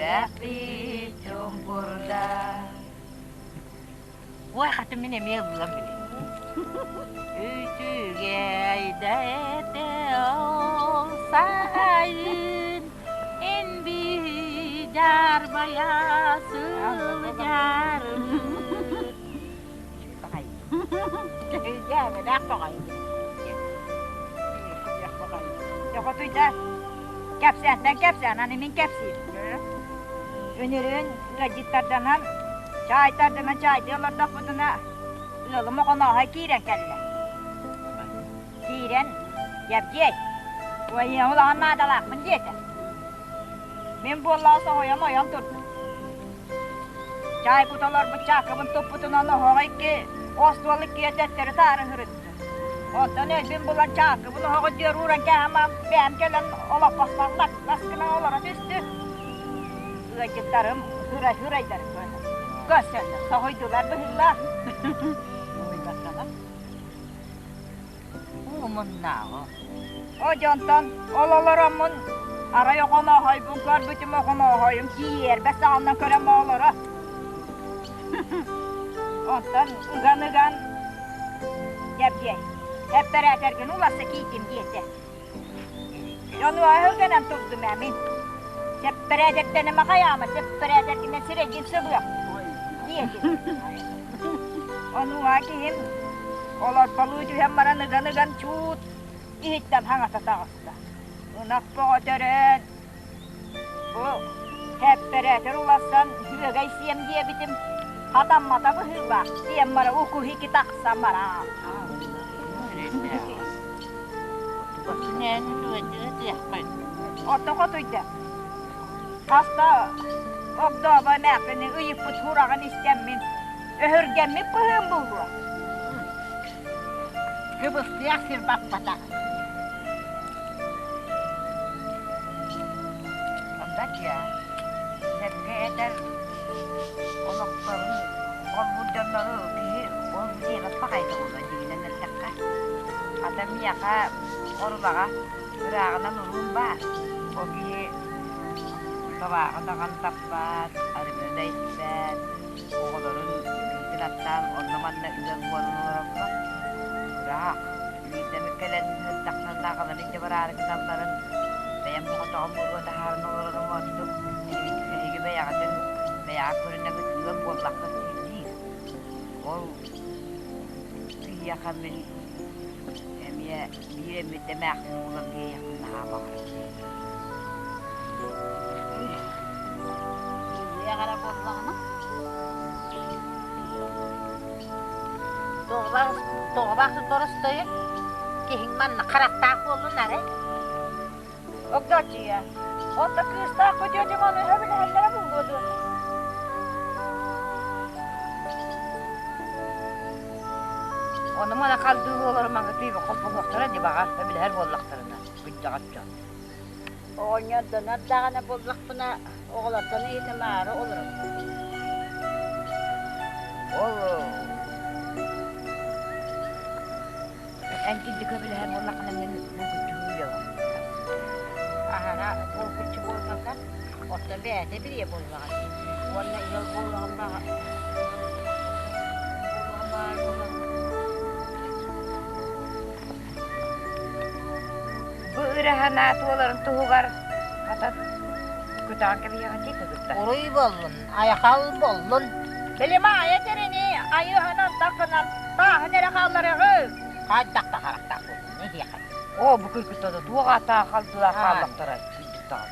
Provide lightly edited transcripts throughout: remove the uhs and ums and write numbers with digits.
Сүрэхпит чуҥкурда. Ой, хата мин эмиэ ыллам били. Үчүгэй да этэ ол сайын эн биһи дьаарбайа сылдьарбыт. Дьээбэлээх баҕайы. Дьохотуйда кэпсээнтэн кэпсээн, аны мин кэпсиир. Үнүрүүн ыалдьыттарданан, чаайтарданан чаайдыы олордохпутуна, ыалым оҕонооһой киирэн кэллэ. Киирэн, Дьэбдьиэй, уойуоҥ улахан наадалаахпын диэтэ. Мин буоллаҕа соһуйан ойон турдум. Чаай кута олорбут чаакыбын туппутунан оһоҕо икки остуол иккигэ төттөрү таары сырытта. Онтон өйбүн булан чаакыбын оһоҕу диэр ууран кээһэм бэйэм кэлэн олоппоспор лас гынан олоро түстүм. Ыалдьыттарым ырай-ырайдарын көрсөннөр соһуйдулар быһыылаах. Уумуннааҕы. О дьонтон ол олороммун арай оҕонооһойбун көрбүтүм оҕонооһойум киирбэ саҕанан көрөн олоро. Онтон ыган-ыган Дьэбдьиэй, эппэрээтэргин уларса киирдим диэтэ. Дьону өһүргэнэн турдум ээ мин. Сэппэрээтэрдэнэмэ хайаама, сэппэрээтэргинэн сирэйгин сыбыах диэтим. Онуоха киһим олорболуу түһэн баран ыган-ыган чуут иһиттэн хаҥата таҕыста. Ынах бөҕө төрөөн, бу сэппэрээтэр уларсан үөгэй сиэм диэбитим, хатаммата быһыылаах, диэн бара укуһики тахсан бараан. Ото хотуйда. Хаста огдообо эмээхсини ыйыппыт сураҕын истэммин, өһүргэммит быһыым буолуо. Кыбыстыах сир баппата. Ондачча, сэргэ этэр олохторун холбуур дьоннору киһи ол диэбэт баҕайыта буолуо дьиҥинэн эттэххэ. Хата миэхэ Орулаҕа ырааҕынан уруум баар. Ол киһи табааҕы даҕаны таппат, арыгыны да испэт, оҕолорун илиитин аттаан онно-манна ыал буолан олороллор. Ыраах, биирдэмик кэлэн сырдахтарына аҕаларын илдьэ бараары гыналларын, бэйэм соҕотоҕун буруо таһааран олорорум ордук. Эһиги бэйэҕитин бэйэҕэ көрүнэҕит ыал буоллаххыт диир. Ол киһиэхэ мин эмиэ биир эмит эмээхсин булан биэриэхпин наһаа баҕарабын. Эрэ буоллаҕына тоҕо доростойу киһиҥ манна харахтаах буоллун арай Огдооччуйа, онто кыыстаах күтүөтүҥ ону сөбүлэһэллэрэ буолуо дуо? Ону мана халдыы олору маҥытыы холбоһуохтара дии баҕар сөбүлэһэр буоллахтарына кырдьаҕас дьон. Оҕонньордонор даҕаны буоллахпына оҕолортон ыйытымаары олоробун. Ол эн килдик көбүлэһэр буоллаххына мин булгуччу уйабын. Аһара булгуччу буолбакка, оттон бэйэтэ билиэ буоллаҕа дии. Уонна ыал буолуоҕун баҕа баар буолан Бу ыра санаа туоларын туһугар хата көтөҕөн кэбиһиэҕин дии кыргыттар. Уруй буоллун, айхал буоллун. Били Маайа тэрини айыһынан такынан тааһын эрэ хаалларыаҕы. Хайдах да харахтаах буоллун эһиэхэ. Оо, бу кыргыттар туох ааттаах халдылаах хааллахтара кырдьыктаҕым.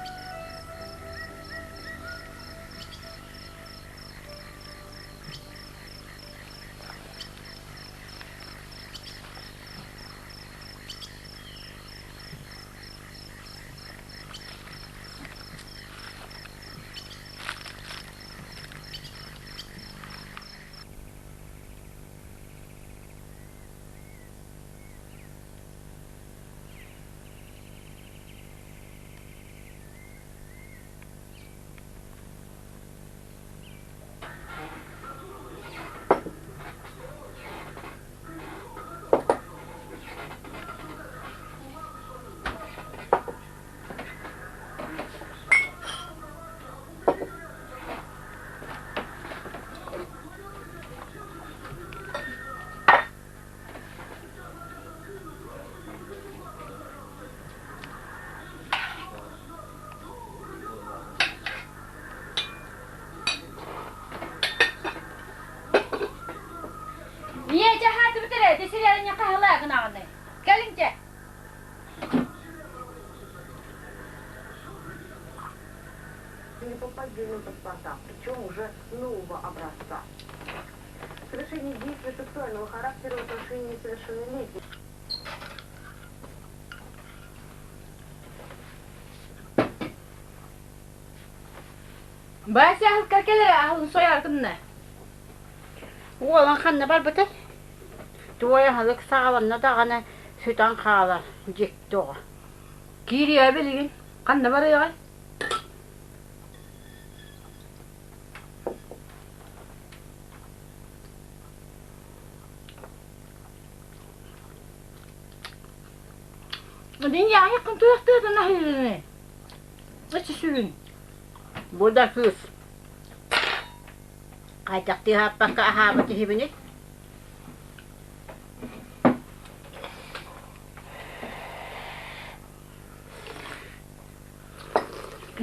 Или по поддельным паспортам, причем уже нового образца. Совершение действий сексуального характера в отношении несовершеннолетних. Бася аһылыкка кэлэрэ аһылын сойаргынна. Уолан ханна барбытай? Туой аһылык саҕаланна даҕаны сүтэн хаалар дьикти оҕо. Киириэ билигин ханна барыаҕай? Дин яайыккын туяхтыатын аһыырыны. Эчи сүрүн. Бу да кыыс хайдах тыаһааппакка аһаабыт иһибиний?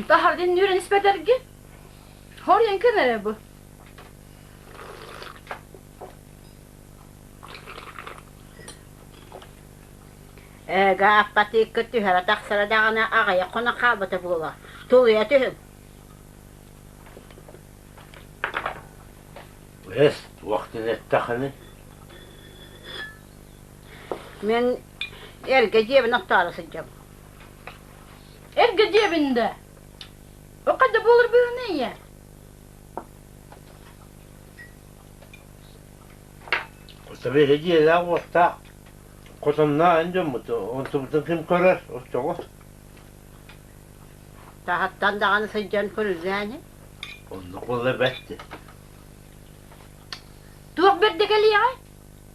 Таһардын нүрэн испэтэргин. Хоруйан кынара бу. Ээгэ аппатыыкка түһэрэ тахсара даҕаны аҕыйах хонон хаалбыта буолуо. Тулуйа түһүҥ. Эс, туох диэн эттэххиний? Мин эргэ дьиэбин охтоору сылдьабын. Эргэ дьиэбин да. О хайда буолар быһыны ийэ? Табиһи дьиэлээх уоттаах хотонноох эн дьоммут онтубутун ким көрөр оччоҕо? Таһаттан даҕаны сылдьан көрүллээни. Оннук буолла бэрт. Туох бэрдэ кэлиэҕэй?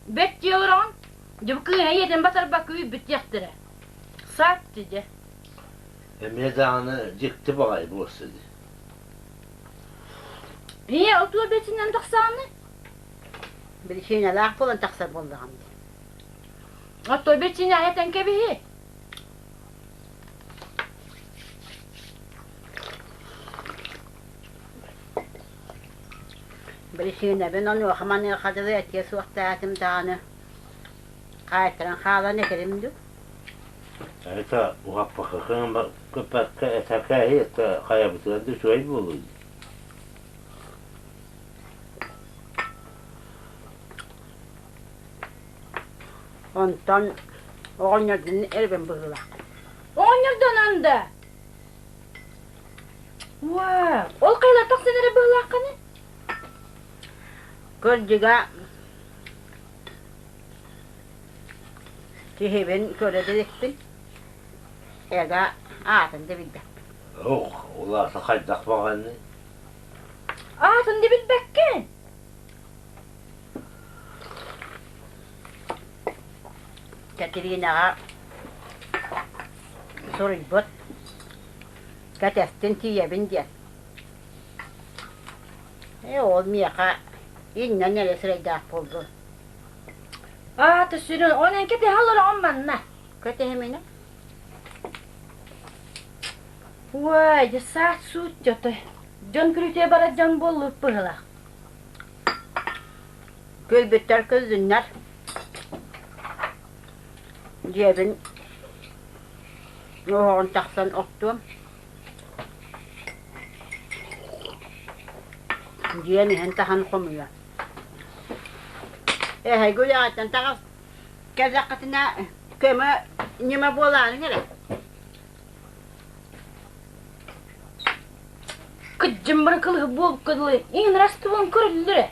Бэрт дьиэ олороҕун. Дьэ бу кыыһа ийэтин батарбакка үүрбүт диэхтэрэ. Саат дьэ. Эмиэ даҕаны дьикти баҕайы буолсу дии. Ийэ отуо бэтинэн тахсааны? Биричиинэлээх буолан тахсар буоллаҕым дии. Оттон биричиинэ этэн кэбиһи. Биричиинэбин онуоха-маныаха дылы этиэ суохтаатым даҕаны хаайтаран хаалан этэрим дуу? Это уһаппаккын көппөккө этэркээһи это хайабытыгар да үчүгэй буолуо дии. Онтон оҕонньордун эрбэн быһыылаах. Оҕонньордон да? Уа, ол хайла тахсан эрэ быһыылааххыный? Кырдьыга киһибин көрө да иликпин. Эгэ аатын да билбэппин. Ох, ол аата хайдах баҕаный? Аатын да билбэккин? Кэтириинэҕэ суруйбут кэтэстин тиийэбин диэн. Ээ, ол миэхэ иннэн эрэ сирэйдээх буоллун. Аата сүрүн, онон кэтэһэ олороҕун манна. Кэтэһиминэ. Уай, дьэ саат-суут дьотой. Дьон күлүтүө барар дьон буоллубут быһыылаах. Күлбүттэр күллүннэр. Дьиэбин оһоҕун тахсан оттуом. Дьиэм иһин таһан хомуйа. Эһэги үлэҕиттэн таҕыс кэллэххитинэ көмө ньыма буолаарыҥ эрэ. Кыдьым быракылыһы буолбукка дылы иҥин растыбын көрүллүрэ.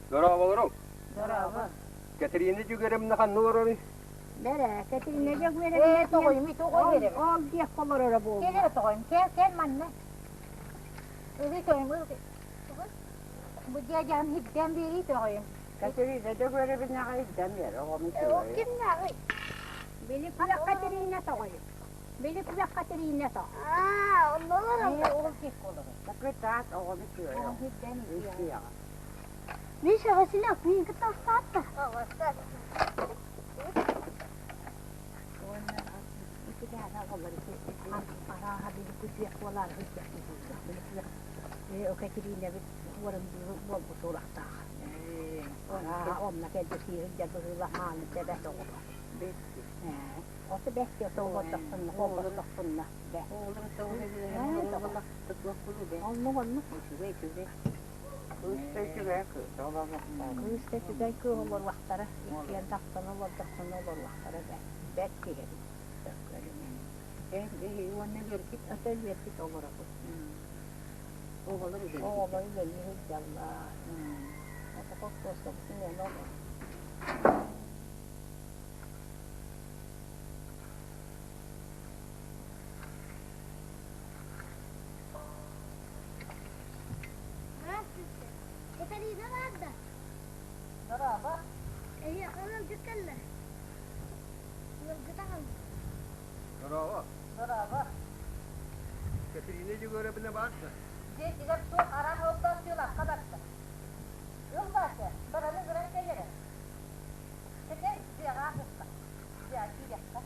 Дорооболоруҥ! Кэтириинэ Дьүгүөрэмнэ ханна олороруй? Бэрэ, Кэтириинэ Дьөгүөрэмнэ тоҕойум, тоҕой бере. Ол диэх олороро буолла. Кэл эрэ тоҕойум, кэл, кэл манна. Ылый тоҕойум, ыл. Бу дьээдьэм хирдэн биэрии тоҕойум. Кэтириинэ Дьөгүөрэмнэҕэ илдьэн биэр, оҕом Ол кимнээҕий? Били күөх Кэтириинэ тоҕойум. Били күөх Кэтириинэ то. Аа, онно олорор. Ол диэх олорор. Кытаат оҕону күөрэ. Хирдэн Истиэҕэ. Миша Василек, мин кытта устаатта. Уонна иккитээн оҕолор арааһа били күтүөх буолаары сылдьар били күөх Кэтириинэбит уорун буолбут уолахтаах. Арааһа онно кэлбит сылдьар быһыылаах мааны тэбэт оҕолор. Ото бэт олордохпунна, холбостохпунна. Оннук оннук. Үчүгэй үчүгэй. Кыыс да үчүгэй кыыс олорбохтор. Кыыс да үчүгэй кыыс олоруохтара. Иккиэн тахсан олордоххуна олоруохтара бэрт. Бэрт киһи эбит. Көрүҥэ. Эн биһиги уонна үөрбүт Ата үөрбүт олоробут. Оҕолор үлэлиир. Оҕолор үлэлии сылдьаллар. Ото хортуоскабытын эн олор. Здравствуйте. Катерина баарда? Дорообо. Эһиэхэ ыалдьыт кэллэ. Ыалдьыт аҕалла. Дорообо. Дорообо. Кэтириинэ Дьөгүөрэбинэ баар да? Дьиэтигэр суох араан олдоох дьылахха барда. Ыл Вася, бараны ыран кэлэрэ. Кэтэр дьиэҕэ аһыахха. Дьиэҕэ киириэххэ.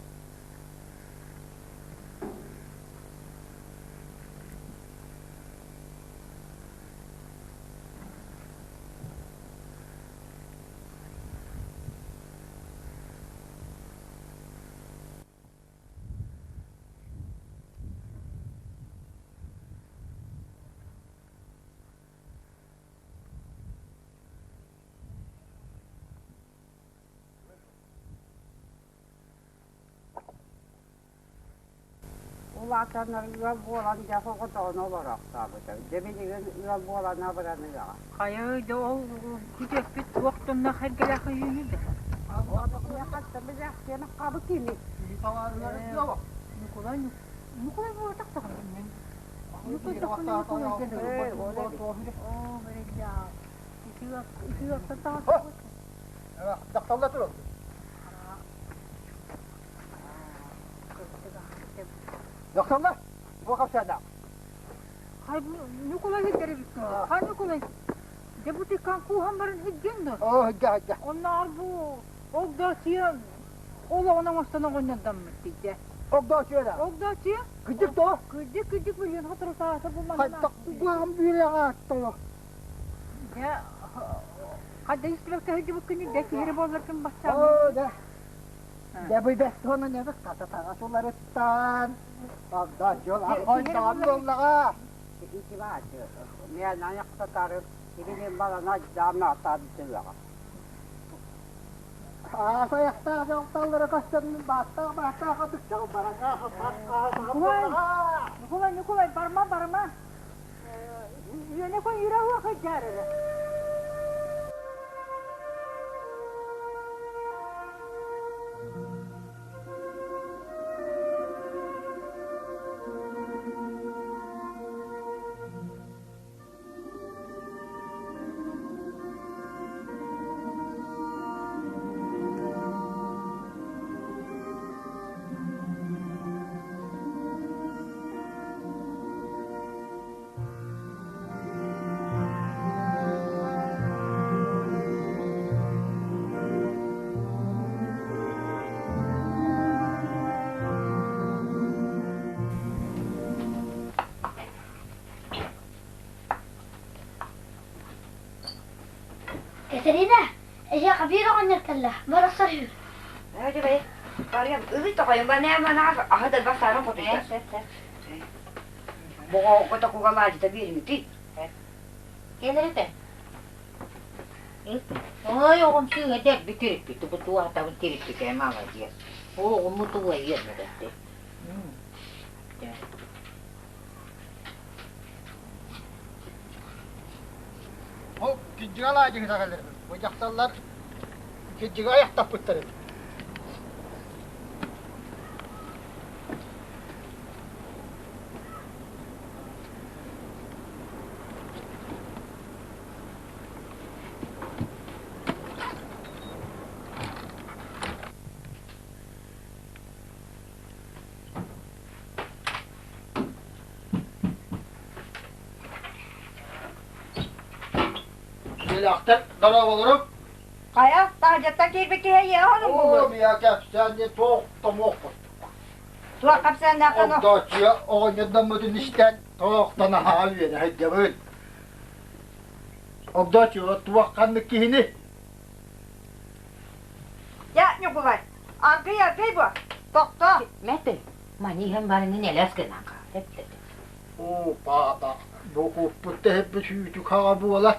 Улаатаннар ыал буолан дьэ соҕотоҕун олороохтообута. Дьэ билигин ыал буолан абыраныаҕа. Хайа да ол күтүөппүт туох тоннох эргэлээх үһүнү да? Ньукулай Ньукулай буолбатах даҕаны. Ньукулай даҕаны Ньукулай Оо, бэриллээх. Ити таҕыс. Дьахталла турар. Дьахталла, бу хапсаана. Хай Ньукулай хиддэрибиккин. Хай Ньукулай. Дьэ бу тиккан кууһан баран хиддиэн да. Оо, хиддэ, хиддэ. Онноор бу Огдоочуйа олоҕун оҥостон оҕонньордоммут дии. Огдоочуйа да? Огдоочуйа. Кырдьык дуо? Кырдьык, кырдьык билиэн соторутааҕыта бу манна. Хайдах куһаҕан бүөлэҕэ аттала? Дьэ, хадда истибэккэ сылдьыбыккын дэ киһири буолларгын бассаан. Оо, да. Дэ быйбэт туһунан эбит хата таҥас уларыттан. Огдоочуйа аххойдаҕан буоллаҕа. Ити баар, мен аяқтатары, ибилин балана жаамнаатаан тыаҕа. Аасайахтаах дьахталлара көстөн бааттаах бааттаах ытык бараҥа Ньукулай, Ньукулай, Ньукулай, барма, барма. Үөнэ кой үра уох ыдьаарара. Катерина, эһиэхэ биир оҕонньор кэллэ, барахсар үһү. Барыам, ылый тоҕойум, банаа аһы да бассаарым хотуйда. Боҕо котокуга маадьыта биэримити. Кэлэр этэ. Ой, оҕом сыыһа дэлби тириппит, бу туоһатабын һэ, маладьыас. Оҕом мутуга иэрмэтэхти. Кырдьыга алаадьыһыта кэлэрбит. Бу дьахталлар кырдьыга айахтаппыттар эбит. Дьиэлээхтэр дорооболорум. Хайа, таһырдьаттан киирбит киһи эйиэхэ онун Оо, миэхэ кэпсээн диэн туох томуох курдук. Туох кэпсээннээххин Огдооччуйа оҕонньордоммутун истэн туохтан аһаа үөрэ сылдьабын. Огдооччуйа туох ханнык киһини? Дьэ, Ньукулай, аргый аргый бу, тохтоо. Мэты, маны иһэн барыны нэлэс гынан хаал, эптэ. Оо, паапа, бу куппут тэһиппит сүүтүк хаҕа буола.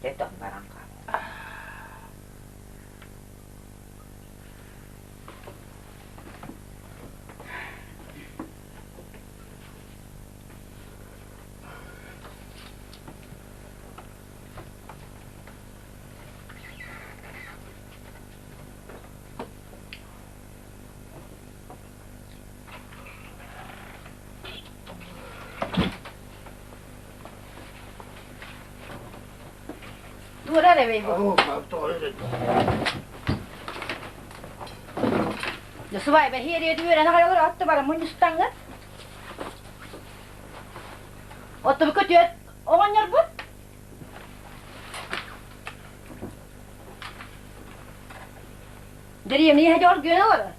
Дьэ, баран хаал. Туора эрэ бу. Субай бэһиэриэт үөрэн аҕай олор отто баран мунньустаҥҥыт. Оттубу көтүөт оҕонньорбут. Дэриэбинэ иһэ дьоргүөн олорор.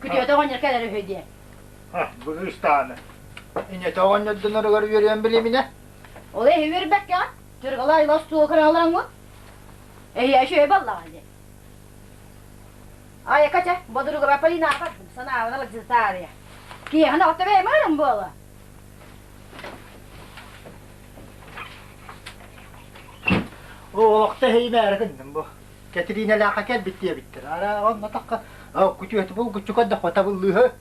Күтүөтэ оҕонньор кэлэр үһү диэн. Быыстааны. Инэтэ оҕонньордоноругар үөрүөн билиминэ. Ол эһи үөрбэккэ, түргэлай остуол кыраалаҥҥын. Эһиэ үчүгэй баллаҕа диэн. Айа кача, бодуруга Полина бардым, санаабын алгыстаарыйа. Киэһэн оҕото бэйэм буола. Олохто эһиимээри гынным бу. Кэтириинэлээххэ кэлбит диэбиттэр. Ара онно тахха күтүөтү булгуччу көрдөххө табыллыыһы.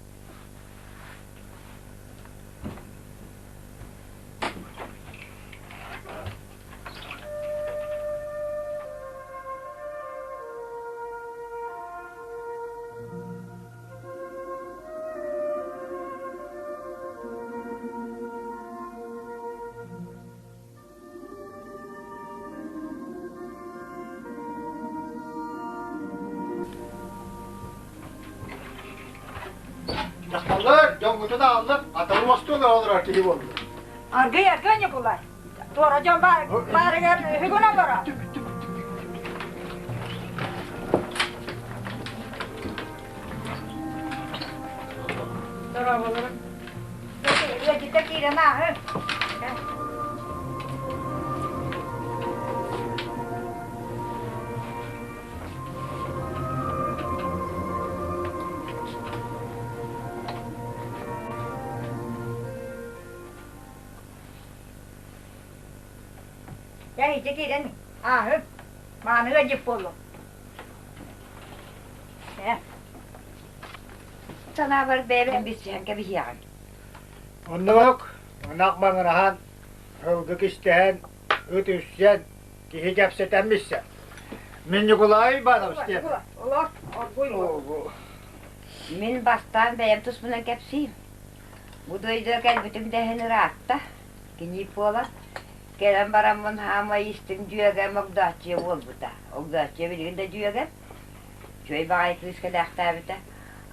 Дьахталлар дьоҥҥутун ааллар, атаҕын остуол олорор киһи буолла. Аргый, аргый, Ньукулай. Туора дьон баарыгар үһүгүн олоро. Дорооболорун. Ыалдьыта киирэн ааһы. Дьэ, ити киирэн ааһы. Мааны ыалдьыт буоллум. Санаабар бэйэбин билсиһэн кэбиһиэҕим. Оннук, ынах маҥыраһан, сылгы кистэһэн, ыт үссэн, киһи кэпсэтэн билсэр. Мин Ньукулай Иванович диэн. Олор, оргуй Мин бастаан бэйэм туспунан кэпсиим. Бу дойдуга кэлбитим дэһин ыраатта. Киниип буолар. Кэлэн бараммын хаамай истиҥ дьүөгэм Огдооччуйа буолбута. Огдооччуйа билигин да дьүөгэм. Үчүгэй баҕайы кыыс кэлээхтээбитэ.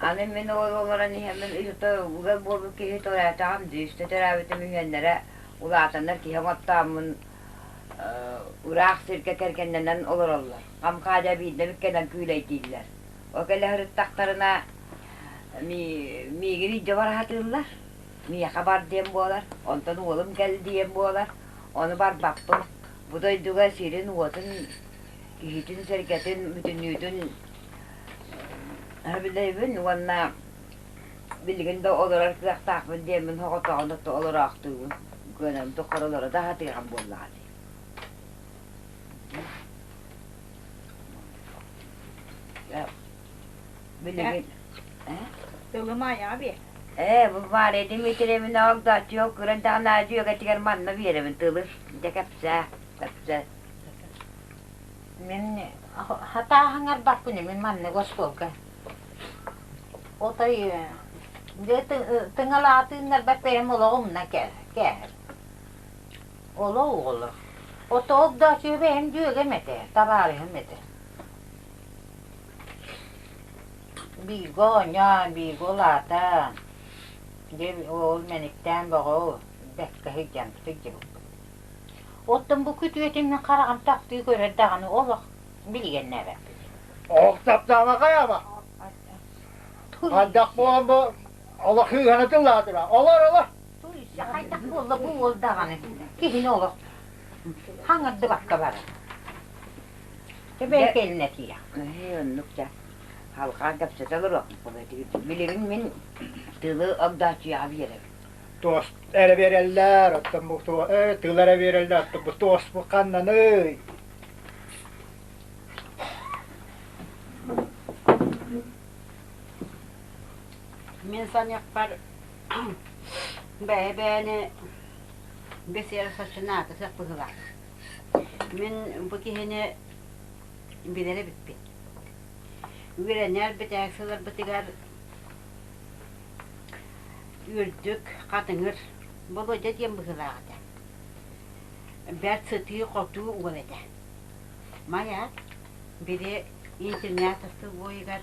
Аны мин ол олорон иһэммин ыйыта ыал буолбут киһи төрөөтөҕүм дии, үстэ төрөөбүтүм үһүөннэрэ улаатаннар киһи оҥоттооммун ыраах сиргэ кэргэннэнэн олороллор. Хам-хаадьа биирдэ эмит кэлэн күүлэйдииллэр. Ол кэлэ сырыттахтарына миигин илдьэ бара сатыыллар. Миэхэ бар диэн буолар, онтон уолум кэл диэн буолар. Ону барбаппын. Бу дойдуга сирин-уотун киһитин-сэргэтин бүтүннүүтүн сөбүлэйбин уонна билигин да олорор кыахтаахпын диэммин соҕотоҕун олороохтуубун. Кыанам тухары олоро да сатыаҕым буоллаҕа дии. Билигин Тылым айаҕа биэр. Ээ, бу Варя Дмитриевна огдооччуйа кыран даҕаны дьүөгэтигэр манна биэрэбин тылы. Дьэ кэпсээ, кэпсээ. Мин хатааһыҥарбаппын мин маннык оскуолга. Отой дьэ тыҥалаатыыннарбат бэйэм олоҕумна кээһэр. Олох оҕолор. Ото огдооччуйа бэйэм дьүөгэм этэ, табаарыһым этэ. Бииргэ оонньоон, бииргэ улаатан, дьэ ол мэниктээн бөҕө бэккэ сылдьан сылдьыбыппыт. Оттон бу күтүөтүн мин хараҕым таптыы көрөр даҕаны олох билигэннээбэппит. Ох таптаама хайаама. Хайдах буолан бу олох ыыһана тыллаатыра. Олор, олор. Хайдах буолла бу уол даҕаны киһини олох хаҥырдыбакка барар. Тэбээ кэлинэ тиийэ. Ээ, оннук дьэ. Халҕаан кэпсэтэ олоруохпут. Билигин мин тылы огдооччуйаҕа биэрэбин. Туос эрэ биэрэллэр, оттон бу тыл эрэ биэрэллэр, оттон бу туоспут ханнаный? Мин саныахпар бэйэ-бэйэни бэсиэр соччунаата сөх быһыылаах. Мин бу киһини билэр эбиппин. Үөрэнэр битээк сылларбытыгар үрдүк, хатыҥыр Болуодьа диэн быһыылаах этэ. Бэрт сытыы-хотуу уол этэ. Майа, били интернат остолобуойугар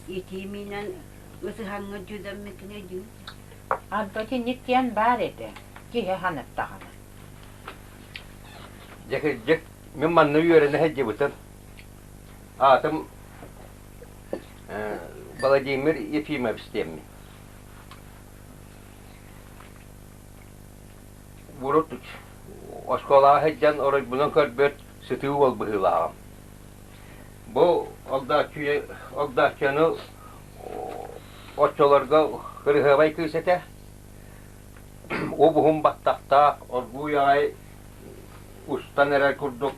итии миинэн ытыһаҥҥа дьүдэммитин өйдүүн. Арба итинник диэн баар этэ, киһи санаттаҕына. Дьэ кырдьык, мин манна үөрэнэ сылдьыбытым. Аатым Владимир Ефимович диэммин. Урут оскуолаҕа сылдьан оройбунан көрбүт сытыы уол быһыылааҕым. Бу Огдооччуйаны оччолорго кырыһыабай кыыс этэ. Уп-уһун баттахтаах, оргууй аҕай устан эрэр курдук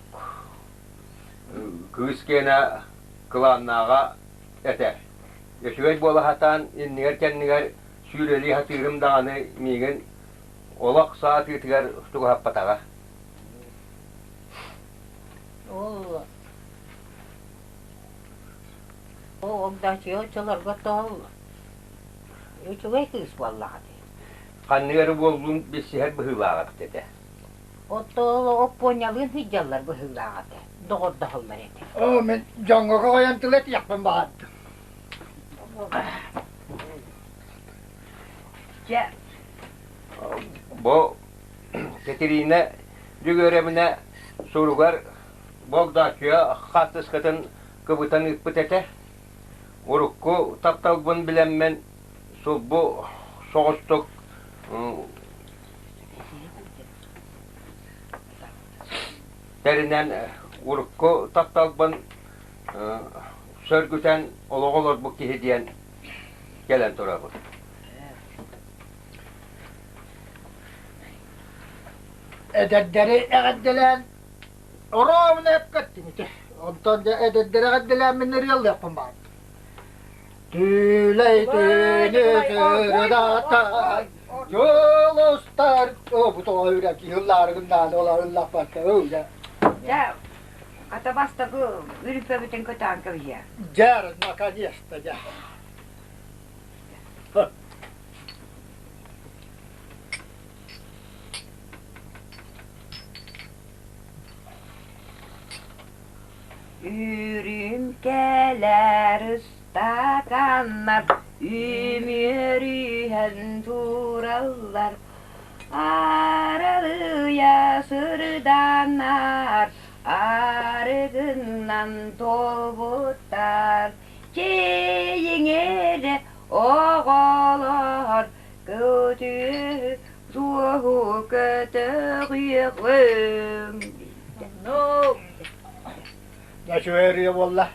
кыыс киэнэ кылааннааҕа этэ. Үчүгэй буола сатаан иннигэр-кэннигэр сүүрэлии сатыырым даҕаны миигин олох саа атыытыгар чугаһаппатаҕа. Ол Огдооччуйа оччолорго тоол үчүгэй кыыс буоллаҕа дии. Ханнык эрэ буоллун билсиһэр быһыылааҕа эбит этэ. Оттон Оппуонньалыын сылдьаллар быһыылаах этэ, доҕордоһоллор этэ. Оо, мин дьоҥҥо көҕүйэн тыл этиэхпин баҕардым. Дьэ, Бу Кэтириинэ Дьөгүөрэбинэ суругар Богдооччуйа хаартыскатын кыбытан ыыппыт этэ. Урукку тапталбын билэммин сулбу соҕустук тэринэн урукку тапталбын сөргүтэн олоҕу олорбут киһи диэн кэлэн турабын. Эдэрдэри эҕэрдэлээн Орообуна эппэттим ити. Онтон дьэ эдэрдэри эҕэрдэлээн мин ырыалыахпын баҕардым. Түлэй түүнү сырдатан дьулустар Оо, бу тоҕо үрэ киһи ыллаарыгын ол ыллаппакка ыл дьэ. Дьэ, хата бастакы үрүппэбитин көтөөн кэбиһиэ. Дьэ, наконец-то, дьэ. Үрүҥкэлэр ыстаканнар үмүөрүһэн тураллар, Аралыйа сырдааннар арыгыннан туолбуттар. Чэйиҥ эрэ оҕолор көтүө туоһу көтөҕүөҕүҥ. Дьэ, үчүгэй ырыа буолла.